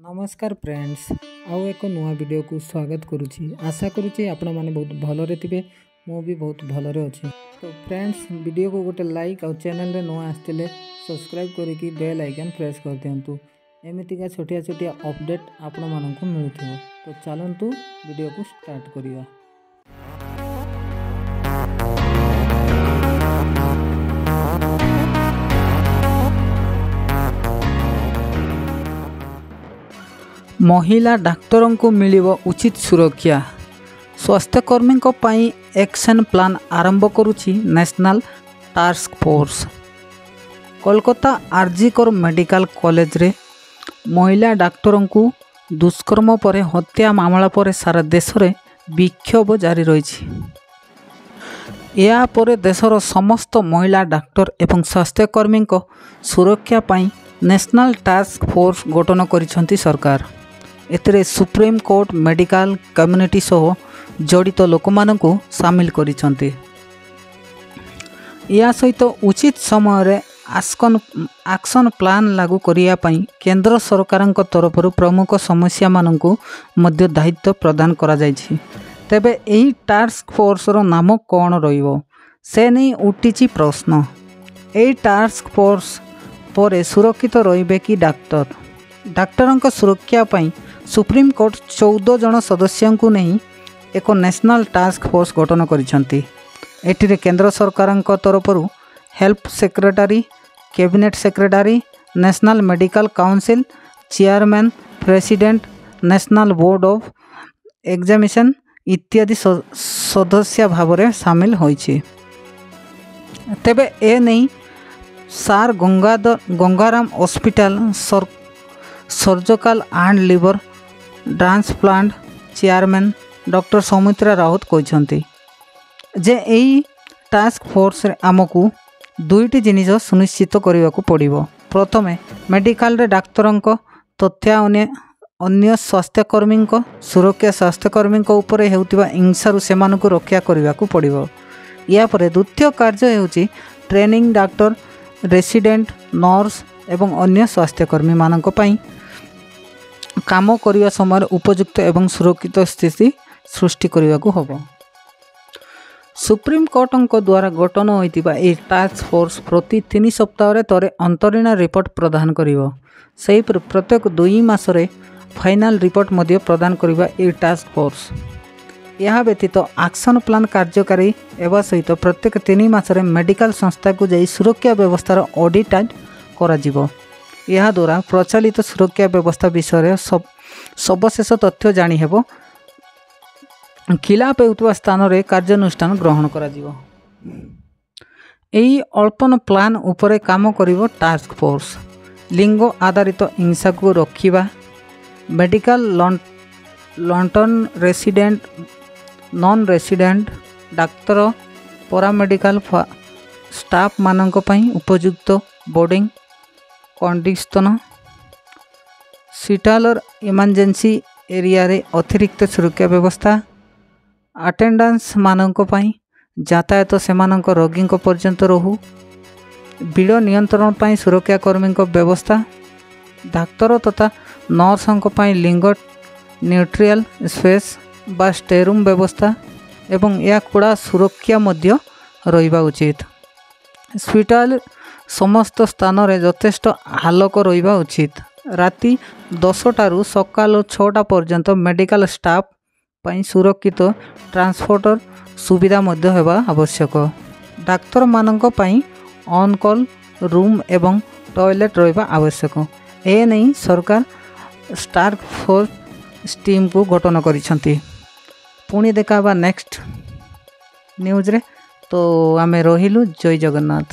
ନମସ୍କାର ଫ୍ରେଣ୍ଡସ୍, ଆଉ ଏକ ନୂଆ ଭିଡ଼ିଓକୁ ସ୍ୱାଗତ କରୁଛି। ଆଶା କରୁଛି ଆପଣମାନେ ବହୁତ ଭଲରେ ଥିବେ। ମୁଁ ବି ବହୁତ ଭଲରେ ଅଛି। ତ ଫ୍ରେଣ୍ଡସ୍, ଭିଡ଼ିଓକୁ ଗୋଟେ ଲାଇକ୍ ଆଉ ଚ୍ୟାନେଲରେ ନୂଆ ଆସିଥିଲେ ସବସ୍କ୍ରାଇବ୍ କରିକି ବେଲ୍ ଆଇକନ୍ ପ୍ରେସ୍ କରିଦିଅନ୍ତୁ। ଏମିତିକା ଛୋଟିଆ ଛୋଟିଆ ଅପଡ଼େଟ୍ ଆପଣମାନଙ୍କୁ ମିଳୁଥିବ। ତ ଚାଲନ୍ତୁ ଭିଡ଼ିଓକୁ ଷ୍ଟାର୍ଟ କରିବା। ମହିଳା ଡାକ୍ତରଙ୍କୁ ମିଳିବ ଉଚିତ ସୁରକ୍ଷା। ସ୍ୱାସ୍ଥ୍ୟକର୍ମୀଙ୍କ ପାଇଁ ଆକ୍ସନ୍ ପ୍ଲାନ୍ ଆରମ୍ଭ କରୁଛି national task force. Kolkata RG Kar medical କଲେଜରେ ମହିଳା ଡାକ୍ତରଙ୍କୁ ଦୁଷ୍କର୍ମ ପରେ ହତ୍ୟା ମାମଲା ପରେ ସାରା ଦେଶରେ ବିକ୍ଷୋଭ ଜାରି ରହିଛି। ଏହାପରେ ଦେଶର ସମସ୍ତ ମହିଳା ଡାକ୍ତର ଏବଂ ସ୍ୱାସ୍ଥ୍ୟକର୍ମୀଙ୍କ ସୁରକ୍ଷା ପାଇଁ ନ୍ୟାସନାଲ୍ ଟାସ୍କ ଫୋର୍ସ ଗଠନ କରିଛନ୍ତି ସରକାର। ଏଥିରେ ସୁପ୍ରିମକୋର୍ଟ ମେଡ଼ିକାଲ କମ୍ୟୁନିଟି ସହ ଜଡ଼ିତ ଲୋକମାନଙ୍କୁ ସାମିଲ କରିଛନ୍ତି। ଏହା ସହିତ ଉଚିତ ସମୟରେ ଆକ୍ସନ୍ ପ୍ଲାନ୍ ଲାଗୁ କରିବା ପାଇଁ କେନ୍ଦ୍ର ସରକାରଙ୍କ ତରଫରୁ ପ୍ରମୁଖ ସମସ୍ୟାମାନଙ୍କୁ ମଧ୍ୟ ଦାୟିତ୍ୱ ପ୍ରଦାନ କରାଯାଇଛି। ତେବେ ଏହି ଟାସ୍କ ଫୋର୍ସର ନାମ କ'ଣ ରହିବ, ସେ ନେଇ ଉଠିଛି ପ୍ରଶ୍ନ। ଏହି ଟାସ୍କ ଫୋର୍ସ ପରେ ସୁରକ୍ଷିତ ରହିବେ କି ଡାକ୍ତର? ଡାକ୍ତରଙ୍କ ସୁରକ୍ଷା ପାଇଁ ସୁପ୍ରିମକୋର୍ଟ 14 ଜଣ ସଦସ୍ୟଙ୍କୁ ନେଇ ଏକ ନ୍ୟାସନାଲ୍ ଟାସ୍କ ଫୋର୍ସ ଗଠନ କରିଛନ୍ତି। ଏଥିରେ କେନ୍ଦ୍ର ସରକାରଙ୍କ ତରଫରୁ health secretary, cabinet secretary, national medical council chairman, president, national board of examination ଇତ୍ୟାଦି ସଦସ୍ୟ ଭାବରେ ସାମିଲ ହୋଇଛି। ତେବେ ଏ ନେଇ sir Gangaram hospital surgical and liver transplant chairman doctor Soumitra Raut କହିଛନ୍ତି ଯେ ଏହି ଟାସ୍କ ଫୋର୍ସରେ ଆମକୁ ଦୁଇଟି ଜିନିଷ ସୁନିଶ୍ଚିତ କରିବାକୁ ପଡ଼ିବ। ପ୍ରଥମେ, ମେଡ଼ିକାଲରେ ଡାକ୍ତରଙ୍କ ତଥ୍ୟ ଅନ୍ୟ ସ୍ୱାସ୍ଥ୍ୟକର୍ମୀଙ୍କ ସୁରକ୍ଷା, ସ୍ୱାସ୍ଥ୍ୟକର୍ମୀଙ୍କ ଉପରେ ହେଉଥିବା ହିଂସାରୁ ସେମାନଙ୍କୁ ରକ୍ଷା କରିବାକୁ ପଡ଼ିବ। ଏହାପରେ ଦ୍ୱିତୀୟ କାର୍ଯ୍ୟ ହେଉଛି ଟ୍ରେନିଂ ଡାକ୍ତର, ରେସିଡେଣ୍ଟ, ନର୍ସ ଏବଂ ଅନ୍ୟ ସ୍ୱାସ୍ଥ୍ୟକର୍ମୀମାନଙ୍କ ପାଇଁ କାମ କରିବା ସମୟରେ ଉପଯୁକ୍ତ ଏବଂ ସୁରକ୍ଷିତ ସ୍ଥିତି ସୃଷ୍ଟି କରିବାକୁ ହେବ। ସୁପ୍ରିମକୋର୍ଟଙ୍କ ଦ୍ୱାରା ଗଠନ ହୋଇଥିବା ଏହି ଟାସ୍କ ଫୋର୍ସ ପ୍ରତି 3 ସପ୍ତାହରେ ଥରେ ଅନ୍ତରୀଣ ରିପୋର୍ଟ ପ୍ରଦାନ କରିବ। ସେହିପରି ପ୍ରତ୍ୟେକ 2 ମାସରେ ଫାଇନାଲ୍ ରିପୋର୍ଟ ମଧ୍ୟ ପ୍ରଦାନ କରିବ ଏହି ଟାସ୍କ ଫୋର୍ସ। ଏହା ବ୍ୟତୀତ ଆକ୍ସନ୍ ପ୍ଲାନ୍ କାର୍ଯ୍ୟକାରୀ ହେବା ସହିତ ପ୍ରତ୍ୟେକ 3 ମାସରେ ମେଡ଼ିକାଲ ସଂସ୍ଥାକୁ ଯାଇ ସୁରକ୍ଷା ବ୍ୟବସ୍ଥାର ଅଡ଼ିଟ୍ କରାଯିବ। ଏହାଦ୍ୱାରା ପ୍ରଚଳିତ ସୁରକ୍ଷା ବ୍ୟବସ୍ଥା ବିଷୟରେ ସର୍ବଶେଷ ତଥ୍ୟ ଜାଣିହେବ। ଖିଲାପ ହେଉଥିବା ସ୍ଥାନରେ କାର୍ଯ୍ୟାନୁଷ୍ଠାନ ଗ୍ରହଣ କରାଯିବ। ଏହି ଅଳ୍ପନ ପ୍ଲାନ୍ ଉପରେ କାମ କରିବ ଟାସ୍କ ଫୋର୍ସ। ଲିଙ୍ଗ ଆଧାରିତ ହିଂସାକୁ ରୋକିବା, ମେଡ଼ିକାଲ ଲଣ୍ଟନ ରେସିଡେଣ୍ଟ, ନନ୍ ରେସିଡେଣ୍ଟ ଡାକ୍ତର, ପରାମେଡ଼ିକାଲ ଷ୍ଟାଫ୍ମାନଙ୍କ ପାଇଁ ଉପଯୁକ୍ତ ବୋର୍ଡ଼ିଂ କଣ୍ଡିସନ, ହସ୍ପିଟାଲର ଇମର୍ଜେନ୍ସି ଏରିଆରେ ଅତିରିକ୍ତ ସୁରକ୍ଷା ବ୍ୟବସ୍ଥା, ଆଟେଣ୍ଡାନ୍ସମାନଙ୍କ ପାଇଁ ଯାତାୟାତ ସେମାନଙ୍କ ରୋଗୀଙ୍କ ପର୍ଯ୍ୟନ୍ତ ରହୁ, ଭିଡ଼ ନିୟନ୍ତ୍ରଣ ପାଇଁ ସୁରକ୍ଷାକର୍ମୀଙ୍କ ବ୍ୟବସ୍ଥା, ଡାକ୍ତର ତଥା ନର୍ସଙ୍କ ପାଇଁ ଲିଙ୍ଗ ନ୍ୟୁଟ୍ରିଆଲ ସ୍ପେସ୍ ବା ଷ୍ଟେରୁମ୍ ବ୍ୟବସ୍ଥା ଏବଂ ଏହା କଡ଼ା ସୁରକ୍ଷା ମଧ୍ୟ ରହିବା ଉଚିତ। ହସ୍ପିଟାଲ ସମସ୍ତ ସ୍ଥାନରେ ଯଥେଷ୍ଟ ଆଲୋକ ରହିବା ଉଚିତ। ରାତି 10ଟାରୁ ସକାଳ 6ଟା ପର୍ଯ୍ୟନ୍ତ ମେଡ଼ିକାଲ ଷ୍ଟାଫ୍ ପାଇଁ ସୁରକ୍ଷିତ ଟ୍ରାନ୍ସପୋର୍ଟର ସୁବିଧା ମଧ୍ୟ ହେବା ଆବଶ୍ୟକ। ଡାକ୍ତରମାନଙ୍କ ପାଇଁ ଅନ୍ କଲ୍ ରୁମ୍ ଏବଂ ଟଏଲେଟ୍ ରହିବା ଆବଶ୍ୟକ। ଏ ନେଇ ସରକାର ଟାସ୍କ ଫୋର୍ସ ଟିମ୍କୁ ଗଠନ କରିଛନ୍ତି। ପୁଣି ଦେଖା ହେବା ନେକ୍ସଟ ନ୍ୟୁଜ୍ରେ। ତ ଆମେ ରହିଲୁ। ଜୟ ଜଗନ୍ନାଥ।